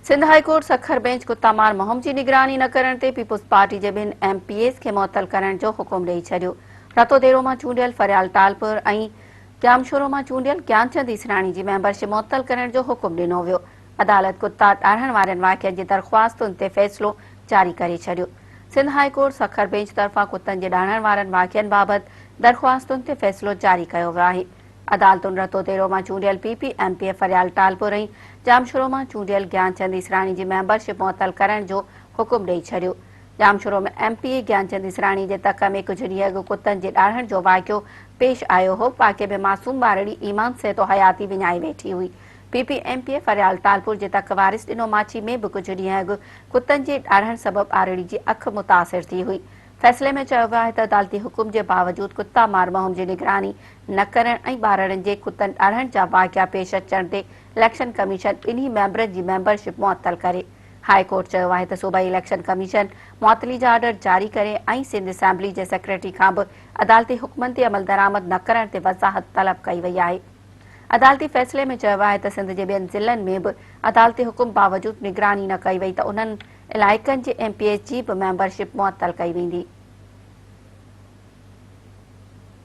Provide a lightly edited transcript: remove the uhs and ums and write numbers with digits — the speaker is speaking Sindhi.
Sindh high court Sukkur bench ڪتا مار مهم جي نگراني نه ڪرڻ تي پيپلز پارٽي جي ٻن ايم پي ايز کي معطل ڪرڻ جو حڪم ڏئي ڇڏيو. رتوديرو مان چونڊيل فريال ٽالپر ۽ ڄامشورو مان چونڊيل گيانچند ايسراڻي جي ميمبرشپ معطل ڪرڻ جو حڪم ڏنو ويو. عدالت ڪتا ڏاڙهڻ وارن واقعن جي درخواستن تي فيصلو جاري ڪري ڇڏيو. Sindh high court Sukkur bench طرفان ڪتن جي ڏاڙهڻ وارن واقعن بابت درخواستن تي فيصلو جاري ڪيو ويو آهي. عدالتن رتوديرو مان چونڊيل P P M P A Faryal Talpur ۽ Jamshoro مان چونڊيل گيانچند ايسراڻي جي ميمبرشپ معطل ڪرڻ جو حڪم ڏئي ڇڏيو. Jamshoro ۾ M P A Gianchand Israni جي تڪ ۾ ڪجهه ڏينهن اڳ ڪتن جي ڏاڙهڻ جو واقعو پيش آيو هو، واقعي ۾ معصوم ٻارڙي ايمان سهتو حياتي وڃائي ويٺي هئي. P P M P A Faryal Talpur جي تڪ وارث ڏنو ماڇي ۾ به ڪجهه ڏينهن اڳ ڪتن جي ڏاڙهڻ سبب ٻارڙي جي اک متاثر ٿي هئي. فيصلي ۾ چيو ويو آهي ته عدالتي حڪم جي باوجود ڪتا مار مهم جي نگراني نه ڪرڻ ۽ ٻارڙن جي ڪتن ڏاڙهڻ جا واقعا پيش اچڻ تي اليڪشن ڪميشن ٻنهي ميمبرن جي ميمبرشپ معطل ڪري. هاء ڪورٽ چيو آهي ته صوبائي اليڪشن ڪميشن معطلي جا آرڊر جاري ڪري ۽ سنڌ اسيمبلي جي سيڪريٽري کان به عدالتي حڪمن تي عملدرآمد نه ڪرڻ تي وضاحت طلب ڪئي وئي آهي. عدالتي فيصلي ۾ چيو ويو آهي ته سنڌ جي ٻين ضلعن ۾ به عدالتي حڪم باوجود نگراني نه ڪئي وئي ته انهن علائقن جي ايم پي ايز جي به ميمبرشپ معطل ڪئي ويندي.